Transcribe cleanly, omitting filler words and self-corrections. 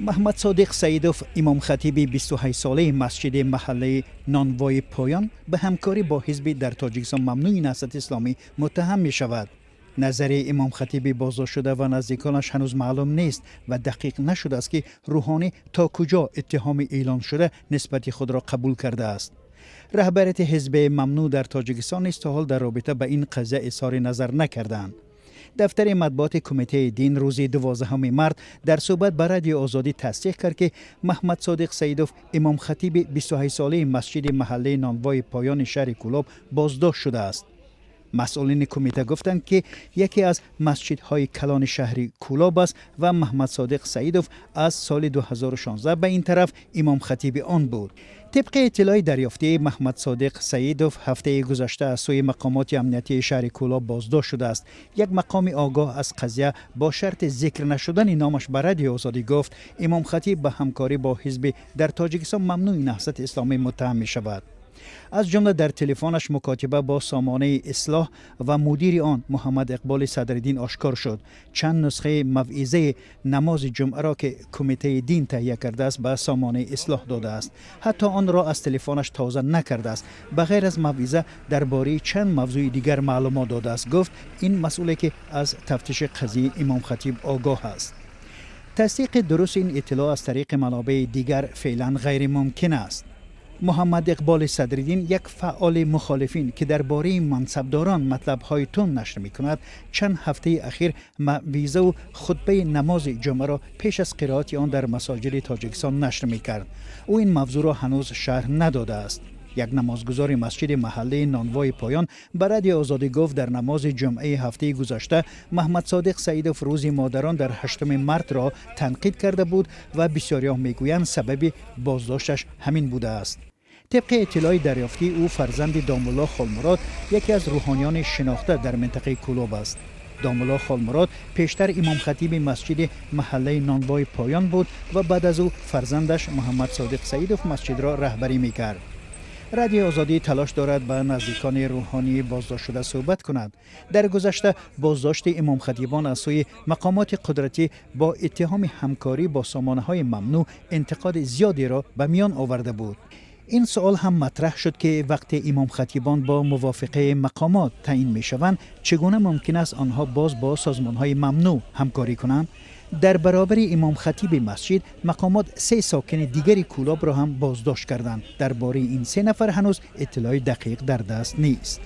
Маҳмадсодиқ Саидов, имомхатиби 28-солаи масҷиди маҳаллаи Нонвои Поён, ба ҳамкорӣ бо ҳизби дар Тоҷикистон мамнӯи Наҳзати Исломӣ муттаҳам мешавад. Назари имомхатиби боздоштшуда ва наздиконаш ҳанӯз маълум нест ва дақиқ нашудааст, ки рӯҳонӣ то куҷо иттиҳоми эълоншуда нисбати худро қабул кардааст. Раҳбарияти ҳизби мамнӯъ дар Тоҷикистон низ то ҳол дар робита ба ин қазия изҳори назар накардаанд. Дафтари матбуоти Кумитаи дин рӯзи 12 март дар суҳбат ба Радиои Озодӣ тасдиқ кард, ки Маҳмадсодиқ Саидов, имомхатиби 28-солаи масҷиди маҳаллаи Нонвои Поёни шаҳри Кӯлоб, боздошт шудааст. Масъулини кумита гуфтанд, ки яке аз масҷидҳои калони шаҳри Кӯлоб аст ва Маҳмадсодиқ Саидов аз соли 2016 ба ин тараф имомхатиби он буд. Тибқи иттилои дарёфтӣ, Маҳмадсодиқ Саидов ҳафтаи гузашта аз сӯи мақомоти амниятии шаҳри Кӯлоб боздошт шудааст. Як мақоми огоҳ аз қазия бо шарти зикр нашудани номаш ба Радиои Озодӣ гуфт, имомхатиб ба ҳамкорӣ бо ҳизби дар Тоҷикистон мамнӯи Наҳзати Исломӣ муттаҳам мешавад. Аз ҷумла дар телефонаш мукотиба бо сомонаи Ислоҳ ва мудири он Муҳаммад Иқболи Садриддин ошкор шуд. Чанд нусхаи мавъизаи намози ҷумъаро, ки Кумитаи дин таҳия кардааст, ба сомонаи Ислоҳ додааст. Ҳатто онро аз телефонаш тоза накардааст. Ба ғайр аз мавъиза дар бораи чанд мавзӯи дигар маълумот додааст, гуфт ин масъуле, ки аз тафтиши қазияи имомхатиб огоҳ аст. Тасдиқи дурусти ин иттилоъ аз тариқи манобеи дигар феълан ғайримумкин аст. Муҳаммад Иқболи Садриддин, як фаъоли мухолифин, ки дар бораи мансабдорон матлабҳои тунд нашр мекунад, чанд ҳафтаи ахир мавъизаву хутбаи намози ҷумъаро пеш аз қироати он дар масоҷиди Тоҷикистон нашр мекард. Ӯ ин мавзӯъро ҳанӯз шарҳ надодааст. Як намозгузори масҷиди маҳаллаи Нонвои Поён ба Радиои Озодӣ гуфт, дар намози ҷумъаи ҳафтаи гузашта Маҳмадсодиқ Саидов рӯзи модарон дар 8 мартро танқид карда буд ва бисёриҳо мегӯянд, сабаби боздошташ ҳамин будааст. Тибқи иттилои дарёфтӣ, ӯ фарзанди домулло Холмурод, яке аз рӯҳониёни шинохта дар минтақаи Кӯлоб аст. Домулло Холмурод пештар имомхатиби масҷиди маҳаллаи Нонвои Поён буд ва баъд аз ӯ фарзандаш Муҳаммадсодиқ Саидов масҷидро раҳбарӣ мекард. Радиои Озодӣ талош дорад ба наздикони рӯҳонии боздоштшуда суҳбат кунад. Дар гузашта боздошти имомхатибон аз сӯи мақомоти қудратӣ бо иттиҳоми ҳамкорӣ бо сомонаҳои мамнӯъ интиқоди зиёдеро ба миён оварда буд. Ин суол ҳам матраҳ шуд, ки вақте имомхатибон бо мувофиқаи мақомот таъин мешаванд, чӣ гуна мумкин аст онҳо боз бо созмонҳои мамнӯъ ҳамкорӣ кунанд? Дар баробари имомхатиби масҷид мақомот се сокини дигари Кӯлобро ҳам боздошт карданд. Дар бораи ин се нафар ҳанӯз иттилои дақиқ дар даст нест.